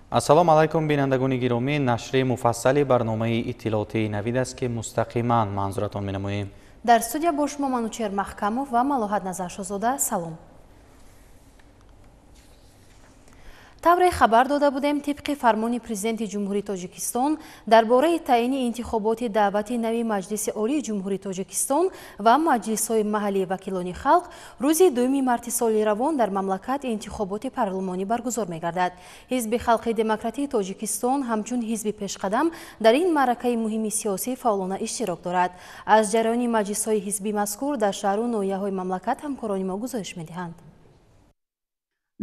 Ассалому алайкум, бинандагони гиромӣ. Нашри муфассали барномаи иттилоотии Навид аст, ки мустақиман манзуратон менамоем. Дар студия бо шумо Манучер Маҳкамов ва Малоҳат Назаршозода. Салом. Тавре хабар дода будем, тибқи фармони Президенти Ҷумҳурии Тоҷикистон дар бораи таъини интихоботи даъвати нави Маҷлиси Олии Ҷумҳурии Тоҷикистон ва маҷлисҳои маҳаллии вакилони халқ, рӯзи 2 марти соли равон дар мамлакат интихоботи парлумонӣ баргузор мегардад. Ҳизби Халқи Демократии Тоҷикистон ҳамчун ҳизби пешқадам дар ин маъракаи муҳими сиёсӣ фаъолона иштирок дорад. Аз ҷараёни маҷлисҳои ҳизби мазкур дар шаҳру ноҳияҳои мамлакат ҳамкорони мо гузориш медиҳанд.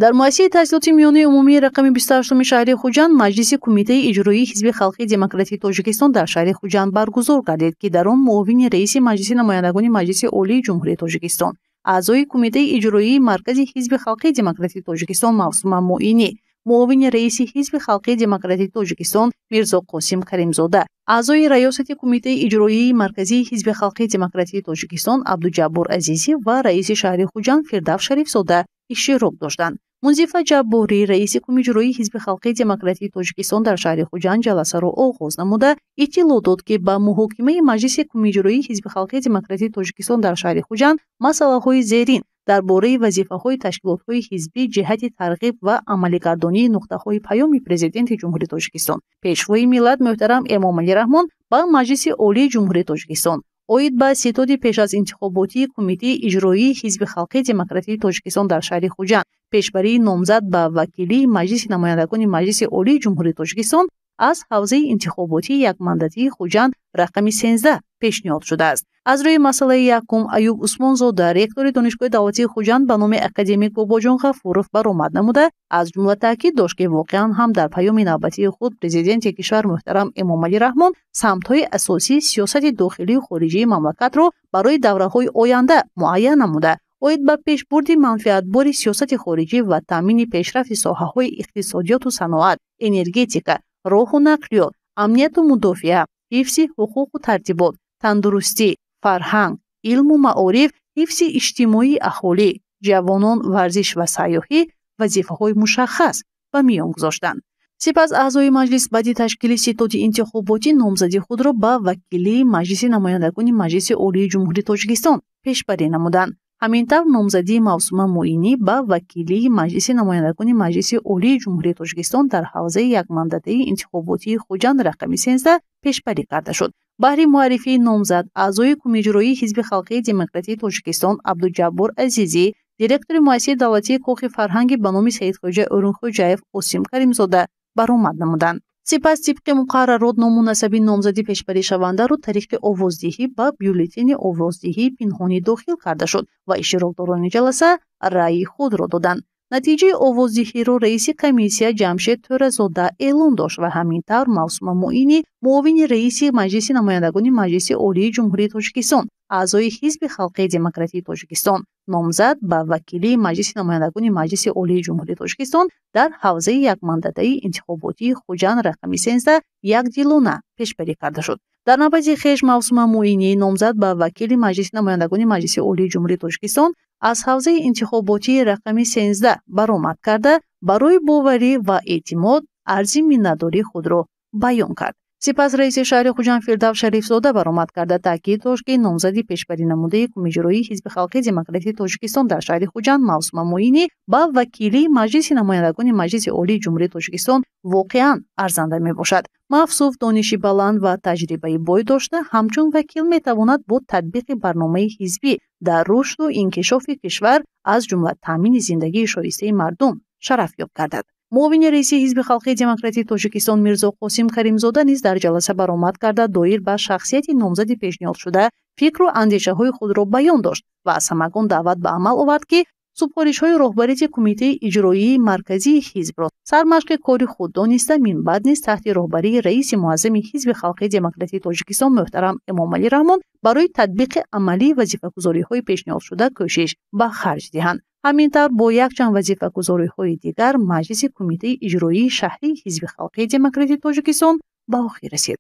Дар муассисаи таҳсилоти миёнаи умумии рақами 28 шаҳри Хуҷанд маҷлиси Кумитаи иҷроии Ҳизби Халқии Демократии Тоҷикистон дар шаҳри Хуҷанд баргузор гардид, ки дар он муовини раиси Маҷлиси намояндагони Маҷлиси Олии Ҷумҳурии Тоҷикистон, аъзои Кумитаи иҷроии Маркази Ҳизби Халқии Демократии Тоҷикистон Мавсума Муинӣ, муовини раиси Ҳизби Халқии Демократии Тоҷикистон Мирзо Қосим Каримзода, аъзои Раёсати Кумитаи иҷроии Марказии Ҳизби Халқии Демократии Тоҷикистон Абдуҷаббор Азизӣ ва раиси шаҳри Хуҷанд Фирдавс Шарифзода иштирок доштанд. Мунзифа Ҷабборӣ, раиси Кумиҷроии Ҳизби Халқии Демократии Тоҷикистон дар шаҳри Хуҷанд ҷаласаро оғоз намуда, иттилоъ дод, ки ба муҳокимаи маҷлиси Кумиҷроии Ҳизби Халқии Демократии Тоҷикистон дар шаҳри Хуҷанд масъалаҳои зерин дар бораи вазифаҳои ташкилотҳои ҳизбӣ ҷиҳати тарғиб ва амалигардонии нуқтаҳои паёми Президенти Ҷумҳурии Тоҷикистон, Пешвои миллат муҳтарам Эмомалӣ Раҳмон ба Маҷлиси Олии Ҷумҳурии Тоҷикистон оид ба ситоди пеш аз интихоботии Кумитаи иҷроии Ҳизби Халқии Демократии Тоҷикистон дар шаҳри Хуҷанд, пешбарии номзад ба вакилии Маҷлиси намояндагони Маҷлиси Олии Ҷумҳурии Тоҷикистон аз ҳавзаи интихоботии якмандатии Хуҷанд рақами 13 пешниҳод шудааст. Аз рӯи масъалаи якум Аюб Усмонзода, ректори Донишгоҳи давлатии Хуҷанд ба номи академик Бобоҷон Ғафуров баромад намуда, аз ҷумла таъкид дошт, ки воқеан ҳам дар паёми навбатии худ Президенти кишвар муҳтарам Эмомалӣ Раҳмон самтҳои асосии сиёсати дохилию хориҷии мамлакатро барои давраҳои оянда муайян намуда, оид ба пешбурди манфиатбори сиёсати хориҷӣ ва таъмини пешрафти соҳаҳои иқтисодиёту саноат, энергетика, роҳу нақлиёт, амнияту мудофиа, ҳифзи ҳуқуқу тартибот, тандурустӣ, фарҳанг, илму маориф, ҳифзи иҷтимоии аҳолӣ, ҷавонон, варзиш ва сайёҳӣ вазифаҳои мушаххас ба миён гузоштанд. Сипас аъзои маҷлис баъди ташкили ситоди интихоботӣ номзади худро ба вакилии Маҷлиси намояндагони Маҷлиси Олии Ҷумҳурии Тоҷикистон пешбарӣ намуданд. Ҳамин тавр номзадии Мавсума Муинӣ ба вакилии Маҷлиси намояндагони Маҷлиси Олии Ҷумҳурии Тоҷикистон дар ҳавзаи якмандатаи интихоботии Хуҷанд рақами 13 пешбарӣ карда шуд. Баҳри муаррифии номзад аъзои Кумиҷроии Ҳизби Халқии Демократии Тоҷикистон Абдуҷаббор Азизӣ, директори муассисаи давлатии Кохи фарҳанги ба номи Саидхоҷа Ӯрунхоҷаев Осим Каримзода баромад намуданд. Сипас тибқи муқаррарот ному насаби номзади пешбаришавандаро тариқи овоздиҳӣ ба бюллетени овоздиҳии пинҳонӣ дохил карда шуд ва иштирокдорони ҷаласа раъйи худро доданд. Натиҷаи овоздиҳиро раиси комиссия Ҷамшед Тӯразода эълон дошт ва ҳамин тавр Мавсума Муинӣ, муовини раиси Маҷлиси намояндагони Маҷлиси Олии Ҷумҳурии Тоҷикистон, аъзои Ҳизби Халқии Демократии Тоҷикистон, номзад ба вакилии Маҷлиси намояндагони Маҷлиси Олии Ҷумҳурии Тоҷикистон дар ҳавзаи якмандатаи интихоботии Хуҷанд рақами 13 якдилона пешбарӣ карда шуд. Дар навбати хеш Мавсума Муинӣ, номзад ба вакили Маҷлиси намояндагони Маҷлиси Олии Ҷумҳурии Тоҷикистон аз ҳавзаи интихоботии рақами 13 баромад карда, барои боварӣ ва эътимод арзи миннатдории худро баён кард. Сипас раиси шаҳри Хуҷанд Фирдавс Шарифзода баромад карда, таъкид дошт, ки номзади пешбарӣ намудаи Кумиҷроии Ҳизби Халқии Демократии Тоҷикистон дар шаҳри Хуҷанд Мавсума Муинӣ ба вакилии Маҷлиси намояндагони Маҷлиси Олии Ҷумҳурии Тоҷикистон воқеан арзанда мебошад. Мавсуф дониши баланд ва таҷрибаи бой дошта, ҳамчун вакил метавонад бо татбиқи барномаи ҳизбӣ дар рушду инкишофи кишвар, аз ҷумла таъмини зиндагии шоистаи мардум шарафёб гардад. Муовини раиси Ҳизби Халқии Демократии Тоҷикистон Мирзо Қосим Каримзода низ дар ҷаласа баромад карда, доир ба шахсияти номзади пешниҳодшуда фикру андешаҳои худро баён дошт ва аз ҳамагон даъват ба амал овард, ки супоришҳои роҳбарияти Кумитаи иҷроии Марказии ҳизбро сармашқи кори худ дониста, минбаъд низ таҳти роҳбарии раиси муаззами Ҳизби Халқии Демократии Тоҷикистон муҳтарам Эмомалӣ Раҳмон барои татбиқи амалии вазифагузориҳои пешниҳодшуда кӯшиш ба харҷ диҳанд. Ҳамин тавр бо якчанд вазифагузориҳои дигар маҷлиси Кумитаи иҷроии шаҳрии Ҳизби Халқии Демократии Тоҷикистон ба охир расид.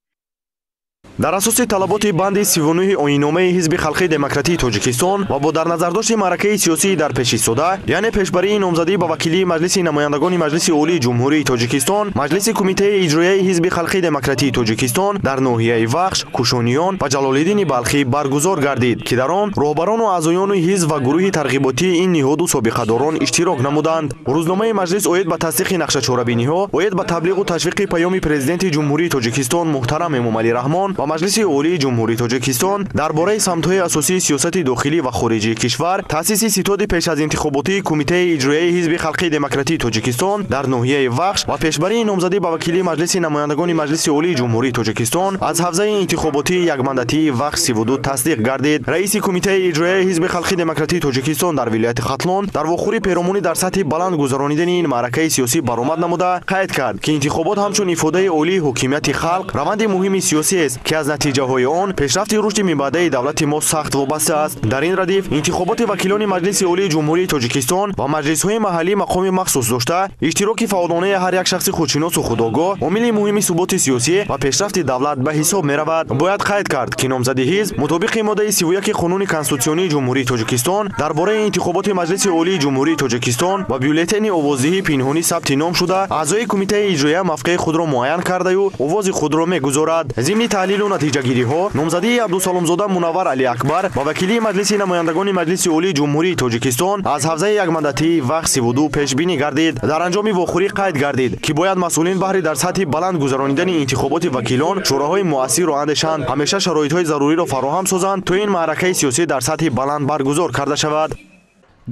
Дар асоси талаботи банди 39 оинномаи Ҳизби Халқии Демократии Тоҷикистон ва бо дар назардошти маъракаи сиёсии дар пеш истода, яъне пешбарии номзадӣ ба вакилии Маҷлиси намояндагони Маҷлиси Олии Ҷумҳурии Тоҷикистон, Маҷлиси Кумитаи иҷроияи Ҳизби Халқии Демократии Тоҷикистон дар ноҳияи Вахш, Кушониён ва Ҷалолиддини Балхӣ баргузор гардид, ки дар он роҳбарону аъзоёни ҳизб ва гурӯҳи тарғиботии ин ниҳоду собиқадорон иштирок намуданд. Рӯзномаи маҷлис оид ба тасдиқи нақшачорабиниҳо, оид ба таблиғу ташвиқи паёми Президенти Ҷумҳурии Тоҷикистон муҳтарам Эмомалӣ Раҳмон ва Маҷлиси Олии Ҷумҳурии Тоҷикистон дар бораи самтҳои асосии сиёсати дохилӣ ва хориҷии кишвар, таъсиси ситоди пеш аз интихоботии Кумитаи иҷроияи Ҳизби Халқии Демократии Тоҷикистон дар ноҳияи Вахш ва пешбарии номзадӣ ба вакилии Маҷлиси намояндагони Маҷлиси Олии Ҷумҳурии Тоҷикистон аз ҳавзаи интихоботии якмандатии Вахш 32 тасдиқ гардид. Раиси Кумитаи иҷроияи Ҳизби Халқии Демократии Тоҷикистон дар вилояти Хатлон дар вохӯри перомонӣ дар сатҳи баланд гузаронидани ин маъракаи сиёсӣ баромад намуда, қайд кард, ки интихобот ҳамчун ифодаи олии ҳокимияти халқ раванди муҳими сиёсиест, ки аз натиҷаҳои он пешрафти рушди минбаъдаи давлати мо сахт вобаста аст. Дар ин радиф интихоботи вакилони Маҷлиси Олии Ҷумҳурии Тоҷикистон ва маҷлисҳои маҳаллӣ мақоми махсус дошта, иштироки фаъолонаи ҳар як шахси худшиносу худогоҳ омили муҳими суботи сиёсӣ ва пешрафти давлат ба ҳисоб меравад. Бояд қайд кард, ки номзади ҳизб мутобиқи моддаи 31 қонуни конститутсионии Ҷумҳурии Тоҷикистон дар бораи интихоботи Маҷлиси Олии Ҷумҳурии Тоҷикистон ва бюллетени овоздиҳии пинҳонӣ сабти ном шуда, аъзои кумитаи иҷроия мавқеи худро муайян кардаю овози худро мегузорад. Зимни таҳлилу натиҷагириҳо номзадии Абдусаломзода Мунаввар Алиакбар ба вакилии Маҷлиси намояндагони Маҷлиси Олии Ҷумҳурии Тоҷикистон аз ҳавзаи якмандатии Вахш 32 пешбинӣ гардид. Дар анҷоми вохӯрӣ қайд гардид, ки бояд масъулин баҳри дар сатҳи баланд гузаронидани интихоботи вакилон чораҳои муассирро андешанд, ҳамеша шароитҳои заруриро фароҳам созанд, то ин маъракаи сиёсӣ дар сатҳи баланд баргузор карда шавад.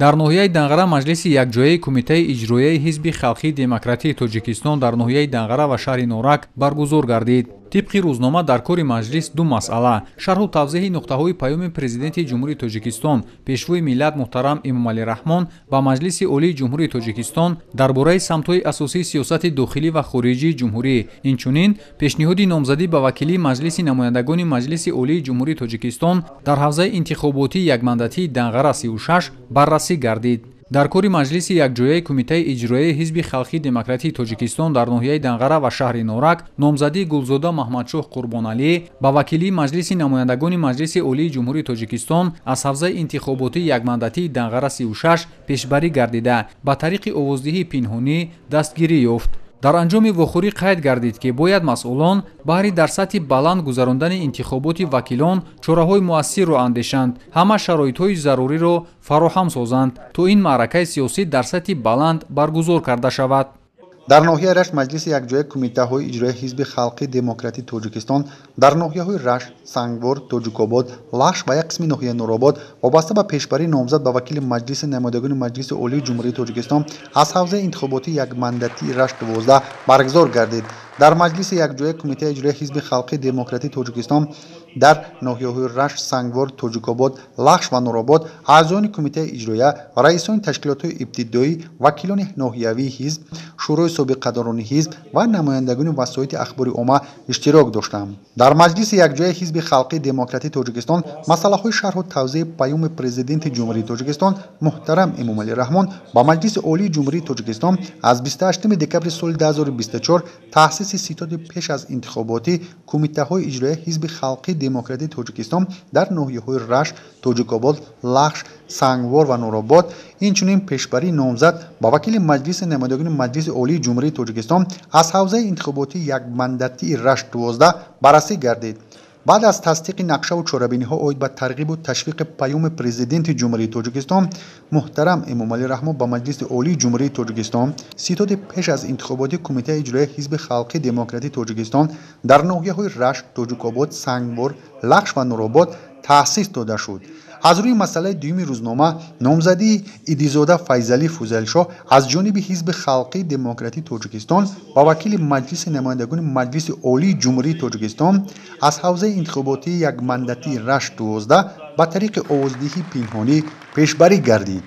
Дар ноҳияи Данғара маҷлиси якҷояи Кумитаи иҷроияи Ҳизби Халқии Демократии Тоҷикистон дар ноҳияи Данғара ва шаҳри Норак баргузор гардид. Тибқи рӯзнома дар кори маҷлис ду масъала: шарҳу тавзеҳи нуқтаҳои паёми Президенти Ҷумҳурии Тоҷикистон, Пешвои миллат муҳтарам Эмомалӣ Раҳмон ба Маҷлиси Олии Ҷумҳурии Тоҷикистон дар бораи самтҳои асосии сиёсати дохилӣ ва хориҷии ҷумҳурӣ, инчунин пешниҳоди номзадӣ ба вакилии Маҷлиси намояндагони Маҷлиси Олии Ҷумҳурии Тоҷикистон дар ҳавзаи интихоботии якмандатии Данғара 36 баррасӣ гардид. Дар кори маҷлиси якҷояи Кумитаи иҷроияи Ҳизби Халқии Демократии Тоҷикистон дар ноҳияи Данғара ва шаҳри Норак номзадии Гулзода Маҳмадшоҳ Қурбоналӣ ба вакилии Маҷлиси намояндагони Маҷлиси Олии Ҷумҳурии Тоҷикистон аз ҳавзаи интихоботии якмандатии Данғара 36 пешбарӣ гардида, ба тариқи овоздиҳии пинҳонӣ дастгирӣ ёфт. Дар анҷоми вохӯрӣ қайд гардид, ки бояд масъулон баҳри дар сатҳи баланд гузарондани интихоботи вакилон чораҳои муассирро андешанд, ҳама шароитҳои заруриро фароҳам созанд, то ин маъракаи сиёсӣ дар сатҳи баланд баргузор карда шавад. Дар ноҳияи Рашт маҷлиси якҷояи кумитаҳои иҷроияи Ҳизби Халқии Демократии Тоҷикистон дар ноҳияҳои Рашт, Сангвор, Тоҷикобод, Лахш ва як қисми ноҳияи Нуробод вобаста ба пешбарии номзад ба вакили Маҷлиси намояндагони Маҷлиси Олии Ҷумҳурии Тоҷикистон аз ҳавзаи интихоботии якмандатии Рашт 12 баргузор гардид. Дар маҷлиси якҷояи Кумитаи иҷроияи Ҳизби Халқии Демократии Тоҷикистон дар ноҳияҳои Рашт, Сангвор, Тоҷикобод, Лахш ва Нуробод аъзоёни Кумитаи иҷроия, раисони ташкилотҳои ибтидоӣ, вакилони ноҳиявии ҳизб, шӯрои собиқадорони ҳизб ва намояндагони васоити ахбори омма иштирок доштанд. Дар маҷлиси якҷояи Ҳизби Халқии Демократии Тоҷикистон масъалаҳои шарҳу тавзеҳи паёми Президенти Ҷумҳурии Тоҷикистон муҳтарам Эмомалӣ Раҳмон ба Маҷлиси Олии Ҷумҳурии Тоҷикистон аз 28 декабри соли 2024 таъсиси ситоди пеш аз интихоботӣ кумитаҳои иҷроияи Ҳизби Халқии Демократии Тоҷикистон дар ноҳияҳои Рашт, Тоҷикобод, Лахш, Сангвор ва Нуробод, инчунин пешбарии номзад ба вакили Маҷлиси намояндагони Маҷлиси Олии Ҷумҳурии Тоҷикистон аз ҳавзаи интихоботии якмандатии Рашт 12 баррасӣ гардид. Баъд аз тасдиқи нақшаву чорабиниҳо оид ба тарғибу ташвиқи паёми Президенти Ҷумҳурии Тоҷикистон муҳтарам Эмомалӣ Раҳмон ба Маҷлиси Олии Ҷумҳурии Тоҷикистон ситоди пеш аз интихоботи Кумитаи иҷроияи Ҳизби Халқии Демократии Тоҷикистон дар ноҳияҳои Рашт, Тоҷикобод, Сангвор, Лахш ва Нуробод таъсис дода шуд. Аз рӯи масъалаи дуюми рӯзнома номзадии Идизода Файзалӣ Фузайлшоҳ аз ҷониби Ҳизби Халқии Демократии Тоҷикистон ба вакили Маҷлиси намояндагони Маҷлиси Олии Ҷумҳурии Тоҷикистон аз ҳавзаи интихоботии якмандатии Рашт 12 ба тариқи овоздиҳии пинҳонӣ пешбарӣ гардид.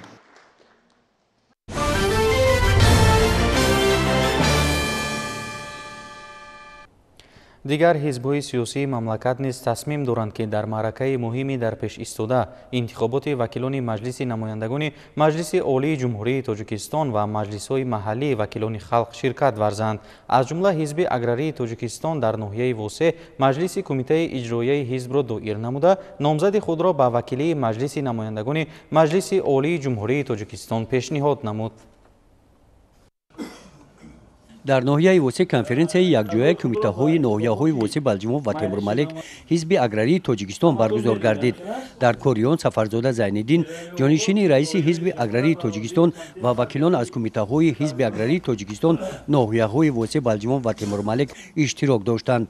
Дигар ҳизбҳои сиёсии мамлакат низ тасмим доранд, ки дар маъракаи муҳими дар пеш истода интихоботи вакилони Маҷлиси намояндагони Маҷлиси Олии Ҷумҳурии Тоҷикистон ва маҷлисҳои маҳаллии вакилони халқ ширкат варзанд. Аз ҷумла Ҳизби аграрии Тоҷикистон дар ноҳияи Восе маҷлиси кумитаи иҷроияи ҳизбро доир намуда, номзади худро ба вакилии Маҷлиси намояндагони Маҷлиси Олии Ҷумҳурии Тоҷикистон пешниҳод намуд. Дар ноҳияи Восе конференсияи якҷояи кумитаҳои ноҳияҳои Восе, Балҷимов ва Темурмалик Ҳизби аграрии Тоҷикистон баргузор гардид. Дар кори он Сафарзода Зайниддин, ҷонишини раиси Ҳизби аграрии Тоҷикистон ва вакилон аз кумитаҳои Ҳизби аграрии Тоҷикистон ноҳияҳои Восе, Балҷимов ва Темурмалик иштирок доштанд.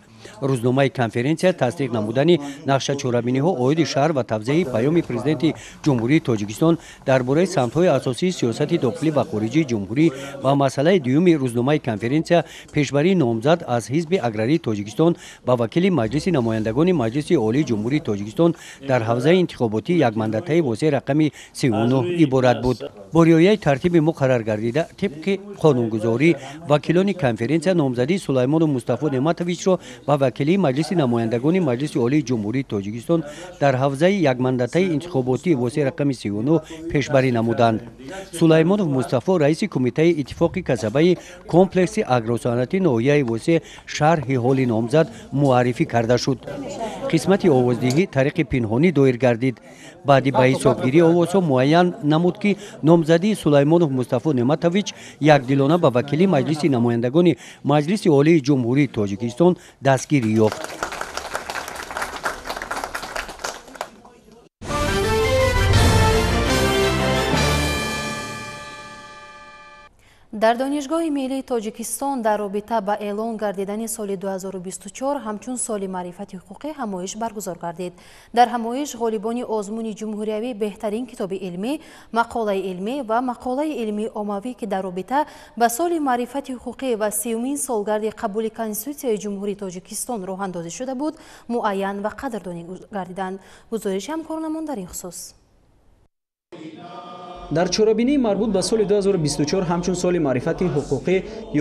Рӯзномаи конференсия тасдиқ намудани нақшачорабиниҳо оиди шаҳр ва тавзеҳи паёми Президенти Ҷумҳурии Тоҷикистон дар бораи самтҳои асосии сиёсати дохилӣ ва хориҷии ҷумҳурӣ ва масъалаи дуюми рӯзномаи конференсия пешбарии номзад аз Ҳизби аграрии Тоҷикистон ба вакили Маҷлиси намояндагони Маҷлиси Олии Ҷумҳурии Тоҷикистон дар ҳавзаи интихоботии якмандатаи Восеи рақами 39 иборат буд. Бо риояи тартиби муқаррар гардида тибқи қонунгузорӣ вакилони конференсия номзадии Сулаймону Мустафо Неъматовичро ба вакилии Маҷлиси намояндагони Маҷлиси Олии Ҷумҳурии Тоҷикистон дар ҳавзаи якмандатаи интихоботии Восеи рақами 39 пешбарӣ намуданд. Сулаймонов Мустафо, раиси кумитаи иттифоқи касабаи комплекси агросанаъати ноҳияи Восе, шарҳи ҳоли номзад муаррифӣ карда шуд. Қисмати овоздиҳӣ тариқи пинҳонӣ доир гардид. Баъди ба ҳисобгирии овозҳо муайян намуд, ки номзадии Сулаймонов Мустафо Неъматович якдилона ба вакили Маҷлиси намояндагони Маҷлиси Олии Ҷумҳурии Тоҷикистон дастгирӣ ёфт. Дар Донишгоҳи миллии Тоҷикистон дар робита ба эълон гардидани соли 2024 ҳамчун соли маърифати ҳуқуқӣ ҳамоиш баргузор гардид. Дар ҳамоиш ғолибони озмуни ҷумҳуриявӣ беҳтарин китоби илмӣ, мақолаи илмӣ ва мақолаи илмии оммавӣ, ки дар робита ба соли маърифати ҳуқуқӣ ва сиюмин солгарди қабули Конститутсияи Ҷумҳурии Тоҷикистон роҳандозӣ шуда буд, муайян ва қадрдонӣ гардиданд. Гузориши ҳамкоронамон дар ин хусус. Дар чорабинии марбут ба соли 2024 ҳамчун соли маърифати ҳуқуқӣ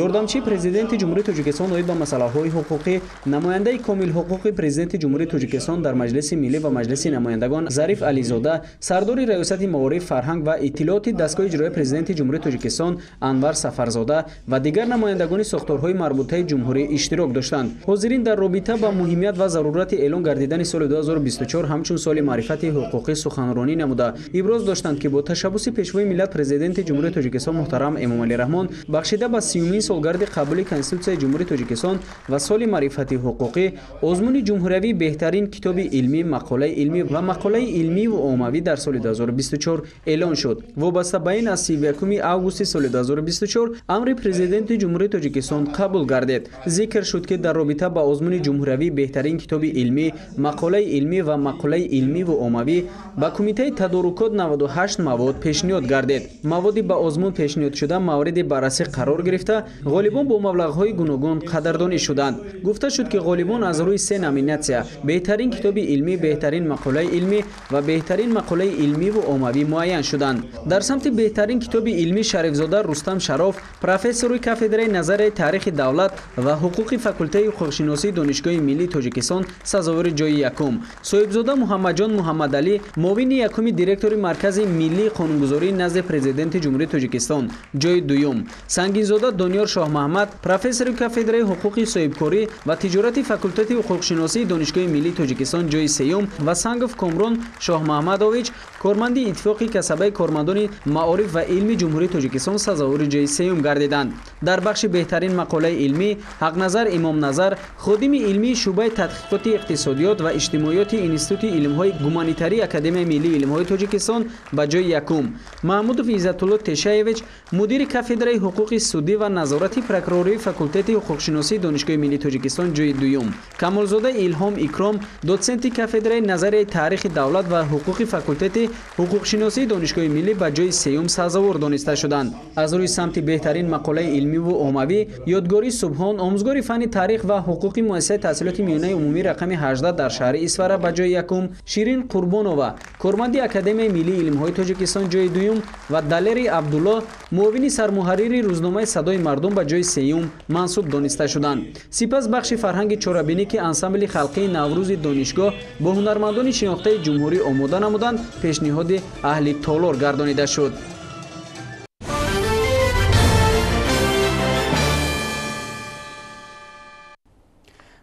ёрдамчии Президенти Ҷумҳурии Тоҷикистон оид ба масъалаҳои ҳуқуқӣ, намояндаи комилҳуқуқи Президенти Ҷумҳурии Тоҷикистон дар Маҷлиси Миллӣ ва Маҷлиси намояндагон Зариф Ализода, сардори Раёсати маориф, фарҳанг ва иттилооти дастгоҳи иҷроияи Президенти Ҷумҳурии Тоҷикистон Анвар Сафарзода ва дигар намояндагони сохторҳои марбутаи ҷумҳурӣ иштирок доштанд. Ҳозирин дар робита ба муҳимият ва зарурати эълон гардидани соли 2024 ҳамчун соли маърифати ҳуқуқӣ суханронӣ намуда, иброз доштанд, ки бо ташаббуси Пешвои миллат Президенти Ҷумҳурии Тоҷикистон муҳтарам Эмомалӣ Раҳмон бахшида ба сиюмин солгарди қабули Конститутсияи Ҷумҳурии Тоҷикистон ва соли маърифати ҳуқуқӣ озмуни ҷумҳуриявӣ беҳтарин китоби илмӣ, мақолаи илмӣ ва мақолаи илмиву оммавӣ дар соли 2024 эълон шуд. Вобаста ба ин аз 31 августи соли 2024 амри Президенти Ҷумҳурии Тоҷикистон қабул гардид. Зикр шуд, ки дар робита ба озмуни ҷумҳуриявӣ беҳтарин китоби илмӣ, мақолаи илмӣ ва мақолаи илмиву оммавӣ ба кумитаи тадорукот 98 мавод пешниҳод гардид. Маводи ба озмун пешниҳодшуда мавриди баррасӣ қарор гирифта, ғолибон бо маблағҳои гуногун қадрдонӣ шуданд. Гуфта шуд, ки ғолибон аз рӯи се номинатсия беҳтарин китоби илмӣ, беҳтарин мақолаи илмӣ ва беҳтарин мақолаи илмиву оммавӣ муайян шуданд. Дар самти беҳтарин китоби илмӣ Шарифзода Рустам Шароф, профессори кафедраи назарияи таърихи давлат ва ҳуқуқи факултаи ҳуқуқшиносии Донишгоҳи миллии Тоҷикистон сазовори ҷои якум, Соҳибзода Муҳаммадҷон Муҳаммадалӣ, муовини якуми директори Маркази миллии қонунгузории назди Президенти Ҷумҳурии Тоҷикистон ҷои дуюм, Сангинзода Дониёр Шоҳмаҳмад, профессори кафедраи ҳуқуқи соҳибкорӣ ва тиҷорати факултети ҳуқуқшиносии Донишгоҳи миллии Тоҷикистон ҷои сеюм ва Сангов Комрон Шоҳмаҳмадович, корманди иттифоқи касабаи кормандони маориф ва илми Ҷумҳурии Тоҷикистон сазовори ҷои сеюм гардиданд. Дар бахши беҳтарин мақолаи илмӣ Ҳақназар Имомназар, ходими илмии шӯъбаи тадқиқоти иқтисодиёт ва иҷтимоиёти Институти илмҳои гуманитарии Академияи миллии илмҳои Тоҷикистон ба ҷои якум, Маҳмудов Иззатулло Тешаевич, мудири кафедраи ҳуқуқи судӣ ва назорати прокурории факултети ҳуқуқшиносии Донишгоҳи миллии Тоҷикистон ҷои дуюм, Камолзода Илҳом Икром, дотсенти кафедраи назарияи таърихи давлат ва ҳуқуқи факултети ҳуқуқшиносии Донишгоҳи миллӣ ба ҷои сеюм сазовор дониста шуданд. Аз рӯи самти беҳтарин мақолаи илмиву оммавӣ Ёдгорӣ Субҳон, омӯзгори фанни таърих ва ҳуқуқи муассисаи таҳсилоти миёнаи умумӣ рақами 18 дар шаҳри Исфара ба ҷои якум, Ширин Қурбонова, корманди Академияи миллии илмҳои Тоҷикистон ҷои дуюм ва Далери Абдулло, Муовини сармуҳаррири рӯзномаи «Садои мардум» ба ҷои сеюм мансуб дониста шуданд. Сипас бахши фарҳанги чорабинӣ, ки ансамбли халқии «Наврӯзи» донишгоҳ бо ҳунармандони шинохтаи ҷумҳурӣ омода намуданд, пешниҳоди аҳли толор гардонида шуд.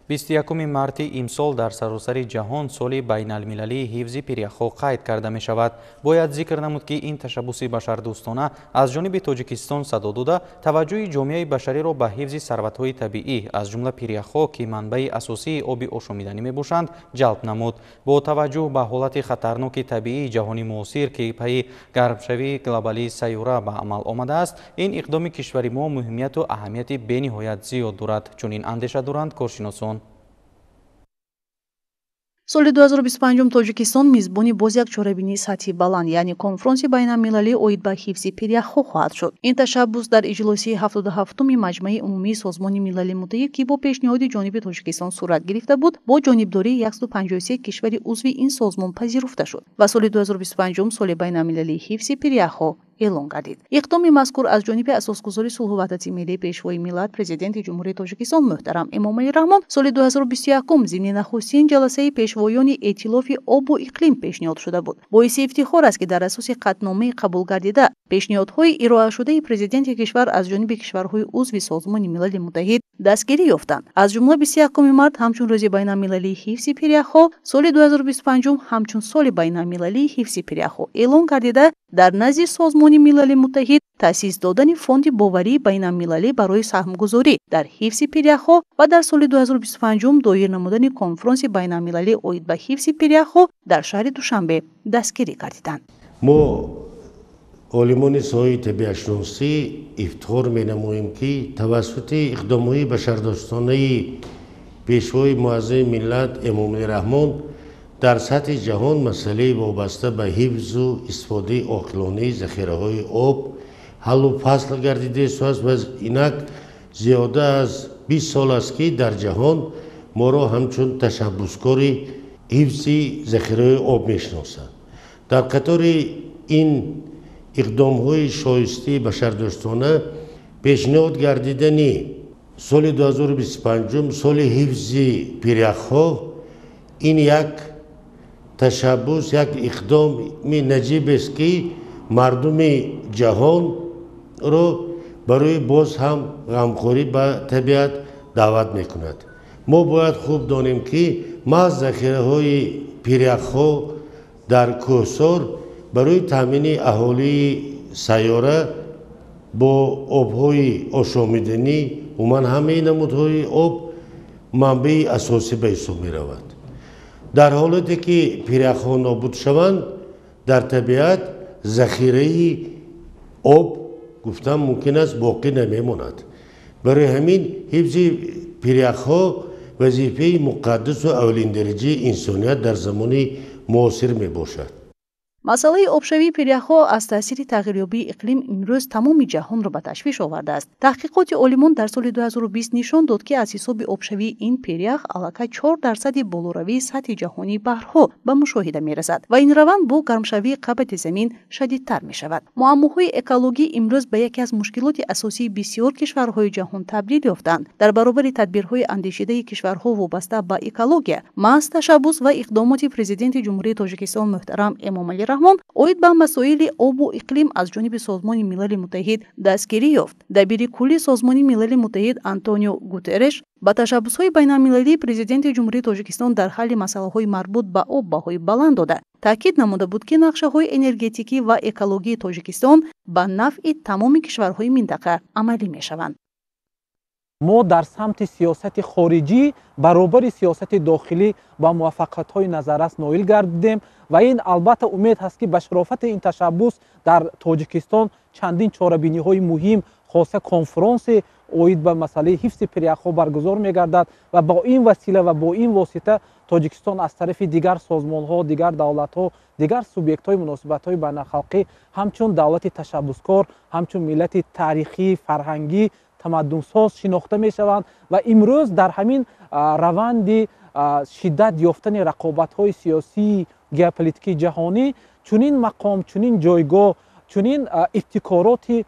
21 марти имсол дар саросари ҷаҳон соли байналмилалии ҳифзи пиряхҳо қайд карда мешавад. Бояд зикр намуд, ки ин ташаббуси башардӯстона аз ҷониби Тоҷикистон садо дода, таваҷҷӯҳи ҷомеаи башариро ба ҳифзи сарватҳои табиӣ, аз ҷумла пиряхҳо, ки манбаи асосии оби ошомиданӣ мебошанд, ҷалб намуд. Бо таваҷҷӯҳ ба ҳолати хатарноки табиии ҷаҳони муосир, ки пайи гармшавии глобалии сайёра ба амал омадааст, ин иқдоми кишвари мо муҳимияту аҳамияти бениҳоят зиёд дорад. Чунин андеша доранд коршиносон. Соли 2025 Тоҷикистон мизбони боз як чорабинии сатҳи баланд, яъне конфронси байналмилалӣ оид ба ҳифзи пиряхҳо хоҳад шуд. Ин ташаббус дар иҷлосияи 77-уми Маҷмаи умумии Созмони Милали Муттаҳид, ки бо пешниҳоди ҷониби Тоҷикистон сурат гирифта буд, бо ҷонибдории 153 кишвари узви ин созмон пазируфта шуд ва соли 2025 соли байналмилалии ҳифзи пиряхҳо эълон гардид. Иқдоми мазкур аз ҷониби асосгузори сулҳу ваҳдати миллӣ, Пешвои миллат, Президенти Ҷумҳурии Тоҷикистон муҳтарам Эмомалӣ Раҳмон соли 2021 зимни нахустин ҷаласаи пешвоёни эътилофи обу иқлим пешниҳод шуда буд. Боиси ифтихор аст, ки дар асоси қатъномаи қабулгардида пешниҳодҳои ироашудаи президенти кишвар аз ҷониби кишварҳои узви Созмони Милали Муттаҳид дастгирӣ ёфтанд. Аз ҷумла 21 март ҳамчун рӯзи байналмилалии ҳифзи пиряхҳо, соли 2025 ҳамчун соли байналмилалии ҳифзи пиряхҳо эълон гардида, дар назди Созмони Милали Муттаҳид таъсис додани фонди боварии байналмилалӣ барои саҳмгузорӣ дар ҳифзи пиряхҳо ва дар соли 2025 доир намудани конфронси байналмилалӣ оид ба ҳифзи пиряхҳо дар шаҳри Душанбе дастгирӣ гардиданд. Мо олимони соҳаи табиатшиносӣ ифтихор менамоем, ки тавассути иқдомҳои башардӯстонаи Пешвои муаззами миллат Эмомалӣ Раҳмон дар сатҳи ҷаҳон масъалаи вобаста ба ҳифзу истифодаи оқилонаи захираҳои об ҳаллу фасл гардида истодааст ва инак зиёда аз 20 сол аст, ки дар ҷаҳон моро ҳамчун ташаббускори ҳифзи захираҳои об мешиносанд. Дар қатори ин иқдомҳои шоистаи башардӯстона пешниҳод гардидани соли 2025 соли ҳифзи пиряхҳо ин як ташаббус, як иқдоми наҷибест, ки мардуми ҷаҳонро барои боз ҳам ғамхорӣ ба табиат даъват мекунад. Мо бояд хуб донем, ки маҳз захираҳои пиряхҳо дар кӯҳсор барои таъмини аҳолии сайёра бо обҳои ошомиданӣ, умуман ҳамаи намудҳои об, манбаи асосӣ ба ҳисоб меравад. Дар ҳолате ки пиряхҳо нобуд шаванд, дар табиат захираи об гуфтан мумкин аст боқӣ намемонад. Барои ҳамин ҳифзи пиряхҳо вазифаи муқаддасу аввалиндараҷаи инсоният дар замони муосир мебошад. Масъалаи обшавии пиряхҳо аз таъсири тағйирёбии иқлим имрӯз тамоми ҷаҳонро ба ташвиш овардааст. Таҳқиқоти олимон дар соли 2020 нишон дод, ки аз ҳисоби обшавии ин пирях аллакай 4% болоравии сатҳи ҷаҳонии баҳрҳо ба мушоҳида мерасад ва ин раванд бо гармшавии қабати замин шадидтар мешавад. Муаммоҳои экологӣ имрӯз ба яке аз мушкилоти асосии бисёр кишварҳои ҷаҳон табдил ёфтанд. Дар баробари тадбирҳои андешидаи кишварҳо вобаста ба экология, маҳз ташаббус ва иқдомоти Президенти Ҷумҳурии Тоҷикистон муҳтарам Эмомалӣ Раҳмон оид ба масоили обу иқлим аз ҷониби Созмони Милали Муттаҳид дастгирӣ ёфт. Дабири кулли Созмони Милали Муттаҳид Антонио Гутерреш ба ташаббусҳои байналмилалии Президенти Ҷумҳурии Тоҷикистон дар ҳалли масъалаҳои марбут ба об баҳои баланд дода, таъкид намуда буд, ки нақшаҳои энергетикӣ ва экологии Тоҷикистон ба нафъи тамоми кишварҳои минтақа амалӣ мешаванд. Мо дар самти сиёсати хориҷӣ баробари сиёсати дохилӣ ба муваффақиятҳои назаррас ноил гардидем ва ин албатта умед ҳаст, ки ба шарофати ин ташаббус дар Тоҷикистон чандин чорабиниҳои муҳим, хоса конфронси оид ба масъалаи ҳифзи пиряхҳо баргузор мегардад ва бо ин васила ва бо ин восита Тоҷикистон аз тарафи дигар созмонҳо, дигар давлатҳо, дигар субъектҳои муносибатҳои байналхалқӣ ҳамчун давлати ташаббускор, ҳамчун миллати таърихӣ, фарҳангӣ, тамаддунсоз шинохта мешаванд ва имрӯз дар ҳамин раванди шиддат ёфтани рақобатҳои сиёсии геополитикии ҷаҳонӣ чунин мақом, чунин ҷойгоҳ, чунин ибтикороти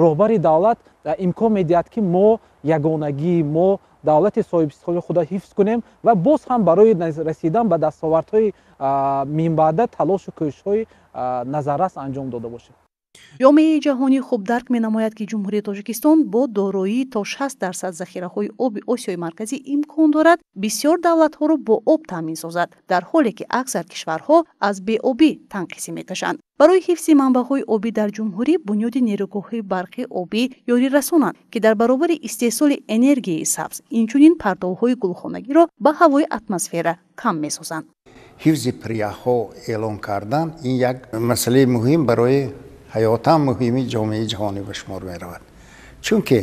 роҳбари давлат имкон медиҳад, ки мо ягонагии мо давлати соҳибистиқлоли худро ҳифз кунем ва боз ҳам барои расидан ба дастовардҳои минбаъда талошу кӯшишҳои назаррас анҷом дода бошем. Ҷомеаи ҷаҳонӣ хуб дарк менамояд, ки Ҷумҳурии Тоҷикистон бо дороии то 60% захираҳои оби Осиёи Марказӣ имкон дорад бисёр давлатҳоро бо об таъмин созад, дар ҳоле ки аксар кишварҳо аз беобӣ танқисӣ мекашанд. Барои ҳифзи манбаъҳои обӣ дар ҷумҳурӣ бунёди нерӯгоҳҳои барқи обӣ ёрӣ расонанд, ки дар баробари истеҳсоли энергияи сабз инчунин партовҳои гулхонагиро ба ҳавои атмосфера кам месозанд. Ҳифзи пиряхҳо эълон кардан ин як масъалаи муҳим барои ҳаётан муҳими ҷомеаи ҷаҳонӣ ба шумор меравад, чунки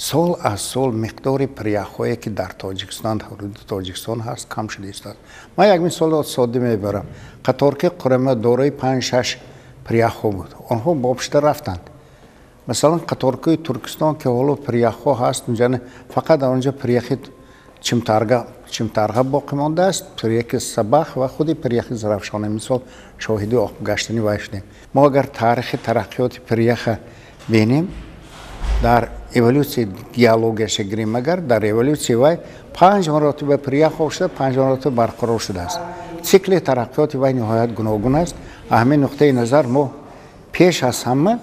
сол аз сол миқдори пиряхҳое ки дар Тоҷикистон, ҳудуди Тоҷикистон ҳаст, кам шуда истодааст. Ман як мисоли содда мебарам. Қаторки Қурама дорои 5-6 пиряхҳо буд, онҳо бобшуда рафтанд. Масалан, қаторкаи Туркистон ки ҳоло пиряхҳо ҳаст, унҷа фақат дар онҷо пиряхи Чимтарға боқӣ мондааст, пиряхи Сабах ва худи пиряхи Зарафшона. Мисол шоҳиди гаштани вай шудем. Мо агар таърихи тараққиёти пиряха бинем, дар эволюсияи геологияша гирем, агар дар эволюсияи вай 5 маротиба пирях об шуда, 5 маротиба барқарор шудааст. Цикли тараққиёти вай ниҳоят гуногун аст. Ҳамин нуқтаи назар мо пеш аз ҳама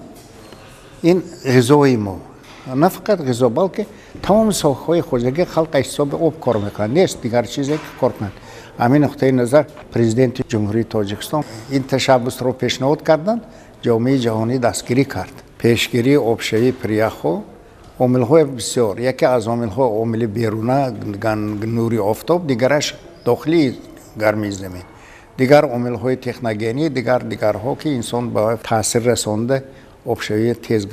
ин ғизои мо, на фақат ғизо, балки тамоми соҳаҳои хоҷагии халқ аз ҳисоби об кор мекунанд, нест дигар чизе ки кор кунанд. Ҳамин нуқтаи назар Президенти Ҷумҳурии Тоҷикистон ин ташаббусро пешниҳод карданд, ҷомеаи ҷаҳонӣ дастгирӣ кард. Пешгирии обшавии пиряхҳо омилҳои бисёр. Яке аз омилҳо омили беруна нури офтоб, дигараш дохилии гармии замин, дигар омилҳои техногенӣ, дигарҳо ки инсон ба таъсир расонда обшавӣ тез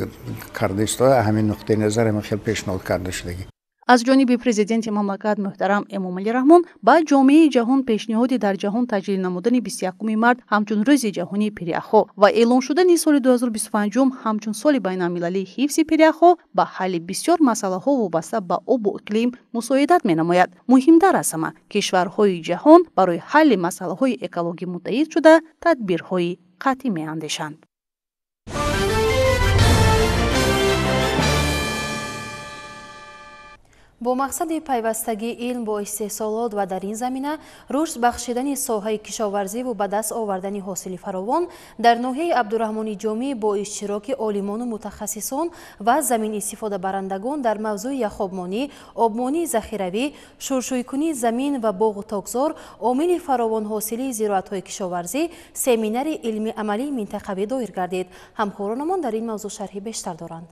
карда истода. Ҳамин нуқтаи назар ҳамин хел пешниҳод карда шудагӣ. Аз ҷониби президенти мамлакат муҳтарам Эмомалӣ Раҳмон ба ҷомеаи ҷаҳон пешниҳоди дар ҷаҳон таҷлил намудани 21 март ҳамчун рӯзи ҷаҳонии пиряхҳо ва эълон шудани соли 2025 ҳамчун соли байналмилалии ҳифзи пиряхҳо ба ҳалли бисёр масъалаҳо вобаста ба обу иқлим мусоидат менамояд. Муҳимтар аз ҳама, кишварҳои ҷаҳон барои ҳалли масъалаҳои экологӣ муттаҳид шуда тадбирҳои қатъӣ меандешанд. Бо мақсади пайвастагии илм бо истеҳсолот ва дар ин замина рушд бахшидани соҳаи кишоварзиву ба даст овардани ҳосили фаровон дар ноҳияи Абдураҳмони Ҷомӣ бо иштироки олимону мутахассисон ва заминистифодабарандагон дар мавзӯи яхобмонӣ, обмонии захиравӣ, шуршӯйкунии замин ва боғу токзор, омили фаровонҳосилии зироатҳои кишоварзӣ семинари илми-амалии минтақавӣ доир гардид. Ҳамкоронамон дар ин мавзӯъ шарҳи бештар доранд.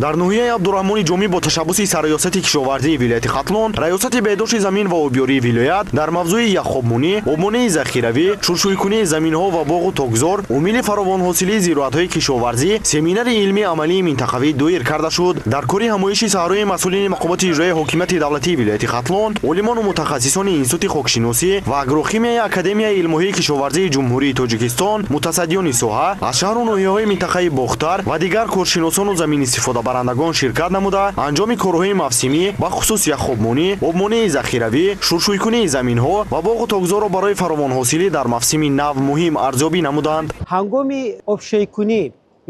Дар ноҳияи Абдураҳмони Ҷомӣ бо ташаббуси сарриёсати кишоварзии вилояти Хатлон, раёсати беҳдошти замин ва обёрии вилоят дар мавзӯи яхобмонӣ, обмонии захиравӣ, шуршӯйкунии заминҳо ва боғу токзор, омили фаровонҳосилии зироатҳои кишоварзӣ семинари илми-амалии минтақавӣ доир карда шуд. Дар кори ҳамоиши саҳрои масъулини мақомоти иҷроияи ҳокимияти давлатии вилояти Хатлон, олимону мутахассисони Институти хокшиносӣ ва агрохимияи Академияи илмҳои кишоварзии Ҷумҳурии Тоҷикистон, мутасаддиёни соҳа аз шаҳру ноҳияҳои минтақаи Бохтар ва дигар коршиносону заминистифода барандагон ширкат намуда, анҷоми корҳои мавсимӣ бахусус яхобмонӣ, обмонии захиравӣ, шуршӯйкунии заминҳо ва боғу токзорро барои фаровонҳосилӣ дар мавсими нав муҳим арзёбӣ намуданд. Ҳангоми обшӯйкунӣ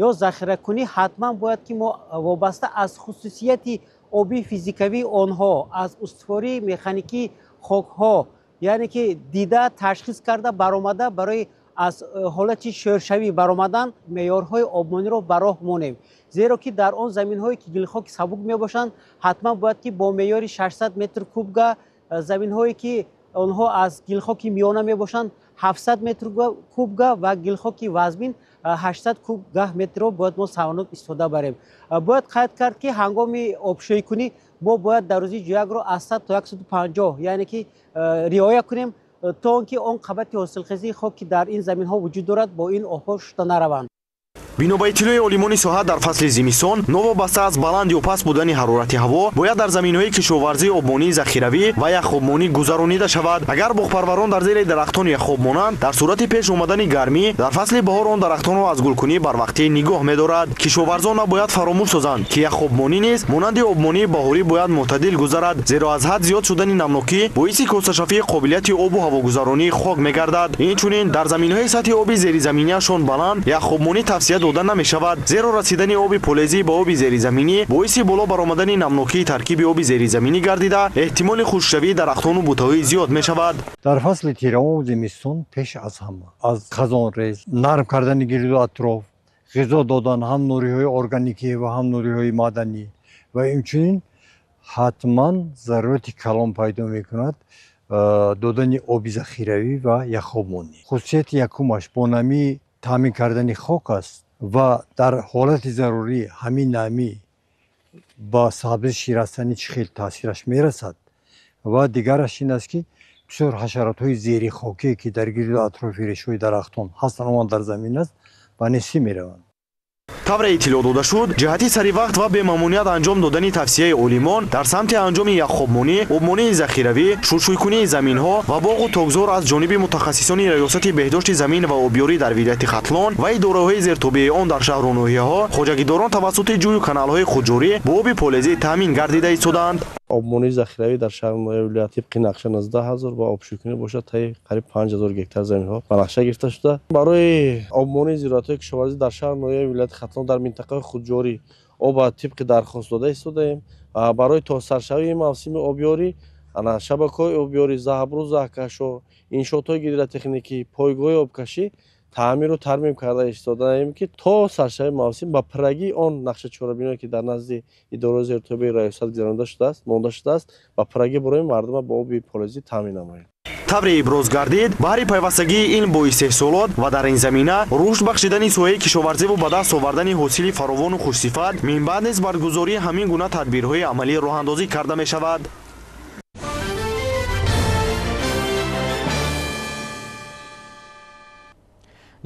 ё захиракунӣ ҳатман бояд ки мо вобаста аз хусусияти обии физикавии онҳо, аз устувории механикии хокҳо, яъне ки дида ташхис карда баромада барои аз ҳолати шӯршавӣ баромадан меъёрҳои обмониро ба роҳ монем. Зеро ки дар он заминҳое ки гилхоки сабук мебошанд, ҳатман бояд ки бо меъёри 600 метр кубга, заминҳое ки онҳо аз гилхоки миёна мебошанд 700 метр кубга ва гилхоки вазмин 800 кубга метрро бояд мо саванок истифода барем. Бояд қайд кард ки ҳангоми обшӯйкунӣ мо бояд дарозии ҷӯякро аз 100 то 150, яъне ки риоя кунем, то он ки он қабати ҳосилхезии хок ки дар ин заминҳо вуҷуд дорад бо ин обҳо шуста нараванд. Бино ба иттилои олимони соҳа, дар фасли зимистон новобаста аз баланд ё паст будани ҳарорати ҳаво бояд дар заминҳои кишоварзӣ обмонии захиравӣ ва яхобмонӣ гузаронида шавад. Агар боғпарварон дар зери дарахтон яхоб монанд, дар сурати пеш омадани гармӣ дар фасли баҳор он дарахтонро аз гулкунӣ барвақтӣ нигоҳ медорад. Кишоварзон набояд фаромӯш созанд, ки яхобмонӣ низ монанди обмонии баҳорӣ бояд мӯътадил гузарад, зеро аз ҳад зиёд шудани намнокӣ боиси косташавии қобилияти обу ҳавогузаронии хок мегардад. Инчунин дар заминҳои сатҳи оби зеризаминияшон баланд яхобмонӣ тавсия дода намешавад, зеро расидани оби полезӣ ба оби зеризаминӣ боиси боло баромадани намнокии таркиби оби зеризаминӣ гардида, эҳтимоли хушкшавии дарахтону бутаҳои зиёд мешавад. Дар фасли тирамоҳу зимистон пеш аз ҳама аз хазонрез, нарм кардани гирду атроф, ғизо додан ҳам нуриҳои органикӣ ва ҳам нуриҳои маъданӣ ва инчунин ҳатман зарурати калон пайдо мекунад додани оби захиравӣ ва яхобмонӣ. Хусусияти якумаш бо намӣ таъмин кардани хок аст ва дар ҳолати зарурӣ ҳамин намӣ ба сабзиши растанӣ чӣ хел таъсираш мерасад ва дигараш ин аст, ки бисёр ҳашаротҳои зерихокие, ки дар гирду атрофи решҳои дарахтон ҳастанд, он дар замин аст, ба нестӣ мераванд. Тавре иттилоъ дода шуд, ҷиҳати саривақт ва бемамоният анҷом додани тавсияи олимон дар самти анҷоми яхобмонӣ, обмонии захиравӣ, шӯршӯйкунии заминҳо ва боғу токзор аз ҷониби мутахассисони Раёсати беҳдошти замин ва обёрӣ дар вилояти Хатлон ва идораҳои зертобеи он дар шаҳру ноҳияҳо, хоҷагидорон тавассути ҷӯю каналҳои худҷорӣ бо оби полезӣ таъмин гардида истодаанд. Обмонии захиравӣ дар шаҳру ноҳияи вилоят тибқи нақша 19 000 ва обшӯйкунӣ бошад таи қариб 5000 гектар заминҳо ба нақша гирифта шуда. Барои обмонии зироатҳои кишоварзӣ дар шаҳру ноҳияи вилояти Хатлон дар минтақаи худҷорӣ об тибқи дархост дода истодаем. Барои то саршавии мавсими обёрӣ шабакаҳои обёрӣ, заҳбру заҳкашҳо, иншоотҳои гидротехникӣ, пойгоҳи обкашӣ таъмиру тармим карда истодаем, ки то саршавии мавсим ба пуррагии он нақша чорабиниҳое, ки дар назди идораи зертобеи раёсат гузаронида шудааст, монда шудааст, ба пуррагӣ барои мардума бо оби полезӣ таъмин намоем. Тавре иброз гардид, баҳри пайвастагии илм бо истеҳсолот ва дар ин замина рушд бахшидани соҳаи кишоварзиву ба даст овардани ҳосили фаровону хушсифат, минбаъд низ баргузории ҳамин гуна тадбирҳои амалӣ роҳандозӣ карда мешавад.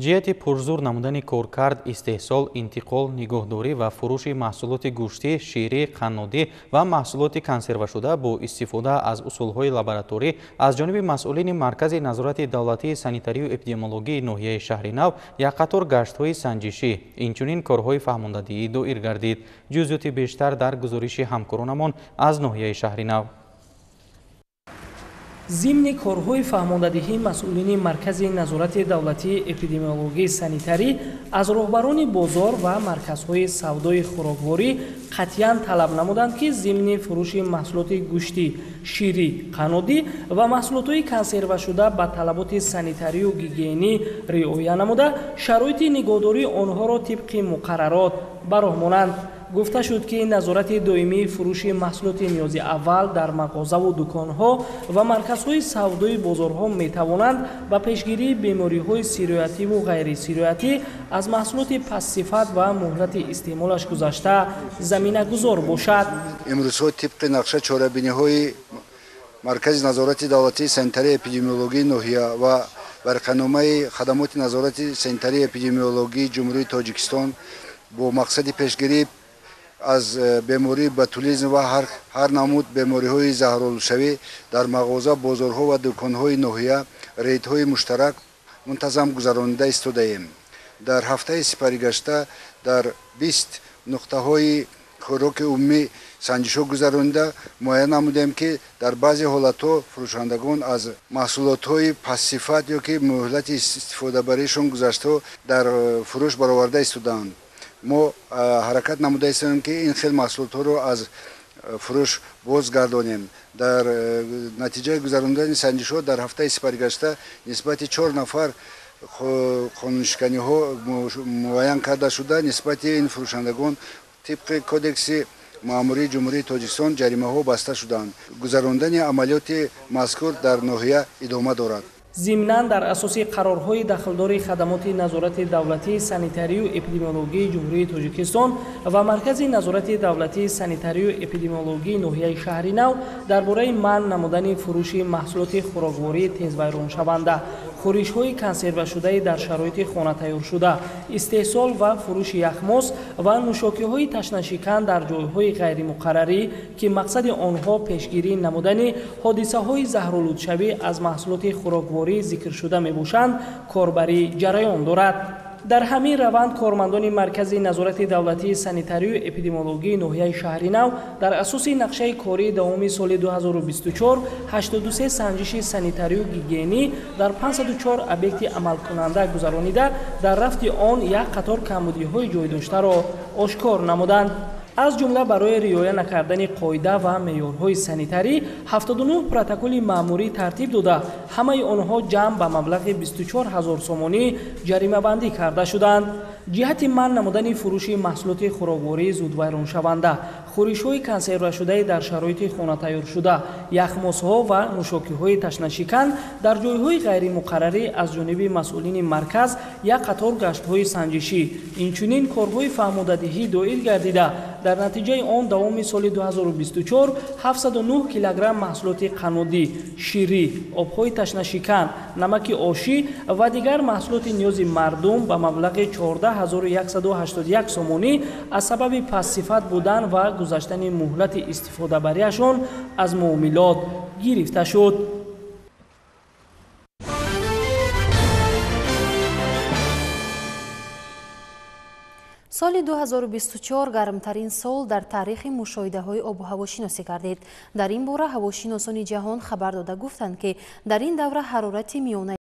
Ҷиҳати пурзур намудани коркард, истеҳсол, интиқол, нигоҳдорӣ ва фурӯши маҳсулоти гӯштӣ, ширӣ, қаннодӣ ва маҳсулоти консервашуда бо истифода аз усулҳои лабораторӣ аз ҷониби масъулини Маркази назорати давлатии санитарию эпидемиологии ноҳияи Шаҳри Нав як қатор гаштҳои санҷишӣ, инчунин корҳои фаҳмондадиҳӣ доир гардид. Ҷузъиёти бештар дар гузориши ҳамкоронамон аз ноҳияи Шаҳри Нав. Зимни корҳои фаҳмондадиҳӣ масъулини Маркази назорати давлатии эпидемиологии санитарӣ аз роҳбарони бозор ва марказҳои савдои хӯрокворӣ қатъиян талаб намуданд, ки зимни фурӯши маҳсулоти гӯштӣ, ширӣ, қаннодӣ ва маҳсулотҳои консервашуда ба талаботи санитарию гигиенӣ риоя намуда, шароити нигоҳдории онҳоро тибқи муқаррарот ба роҳ монанд. Гуфта шуд, ки назорати доимии фурӯши маҳсулоти ниёзи аввал дар мағозаву дуконҳо ва марказҳои савдои бозорҳо метавонанд ба пешгирии бемориҳои сироятиву ғайрисироятӣ аз маҳсулоти пастсифат ва муҳлати истеъмолаш гузашта заминагузор бошад. Имрӯзҳо тибқи нақша чорабиниҳои Маркази назорати давлатии санитарии эпидемиологии ноҳия ва барқаномаи хадамоти назорати санитарии эпидемиологии Ҷумҳурии Тоҷикистон бо мақсади пешгирӣ аз бемории ботулизм ва ҳар намуд бемориҳои заҳролудшавӣ дар мағоза, бозорҳо ва дуконҳои ноҳия рейдҳои муштарак мунтазам гузаронида истодаем. Дар ҳафтаи сипаригашта дар 20 нуқтаҳои хӯроки умумӣ санҷишҳо гузаронида, муайян намудем, ки дар баъзе ҳолатҳо фурӯшандагон аз маҳсулотҳои пастсифат ё ки муҳлати истифодабаришон гузаштаҳо дар фурӯш бароварда истодаанд. Мо ҳаракат намуда истодаем, ки ин хел маҳсулотҳоро аз фурӯш бозгардонем. Дар натиҷаи гузарондани санҷишҳо дар ҳафтаи сипаригашта нисбати чор нафар қонуншиканиҳо муайян карда шуда, нисбати ин фурӯшандагон тибқи Кодекси маъмурии Ҷумҳурии Тоҷикистон ҷаримаҳо баста шуданд. Гузарондани амалиёти мазкур дар ноҳия идома дорад. Зимнан, дар асоси қарорҳои дахлдори хадамоти назорати давлатии санитарию эпидемиологии Ҷумҳурии Тоҷикистон ва Маркази назорати давлатии санитарию эпидемиологии ноҳияи Шаҳри Нав дар бораи манъ намудани фурӯши маҳсулоти хӯроквории тезвайроншаванда, хӯришҳои консервашудаи дар шароити хона тайёршуда, истеҳсол ва фурӯши яхмоз ва нӯшокиҳои ташнашикан дар ҷойҳои ғайримуқаррарӣ, ки мақсади онҳо пешгирӣ намудани ҳодисаҳои заҳролудшавӣ аз маҳсулоти хӯрокворӣ зикршуда мебошанд, корбарӣ ҷараён дорад. Дар ҳамин раванд кормандони Маркази назорати давлатии санитарию эпидемиологии ноҳияи Шаҳринав дар асоси нақшаи кории давоми соли 2024 83 санҷиши санитарию гигиенӣ дар 504 объекти амалкунанда гузаронида, дар рафти он як қатор камбудиҳои ҷойдоштаро ошкор намуданд. Аз ҷумла барои риоя накардани қоида ва меъёрҳои санитарӣ 79 протоколи маъмурӣ тартиб дода, ҳамаи онҳо ҷамъ ба маблағи 24 ҳазор сомонӣ ҷаримабандӣ карда шуданд. Ҷиҳати манъ намудани фурӯши маҳсулоти хӯроквории зудвайроншаванда, хӯришҳои консервашудаи дар шароити хона тайёршуда, яхмозҳо ва нӯшокиҳои ташнашикан дар ҷойҳои ғайримуқаррарӣ аз ҷониби масъулини марказ як қатор гаштҳои санҷишӣ, инчунин корҳои фаҳмодадиҳӣ доир гардида, дар натиҷаи он давоми соли 2024 709 килограмм маҳсулоти қаннодӣ, ширӣ, обҳои ташнашикан, намаки ошӣ ва дигар маҳсулоти ниёзи мардум ба маблағи 14181 сомонӣ аз сабаби пастсифат будан ва гузаштани муҳлати истифодабарияшон аз муомилот гирифта шуд. Соли 2024 гармтарин сол дар таърихи мушоҳидаҳои обуҳавошиносӣ гардид. Дар ин бора ҳавошиносони ҷаҳон хабар дода гуфтанд, ки дар ин давра ҳарорати миёнаи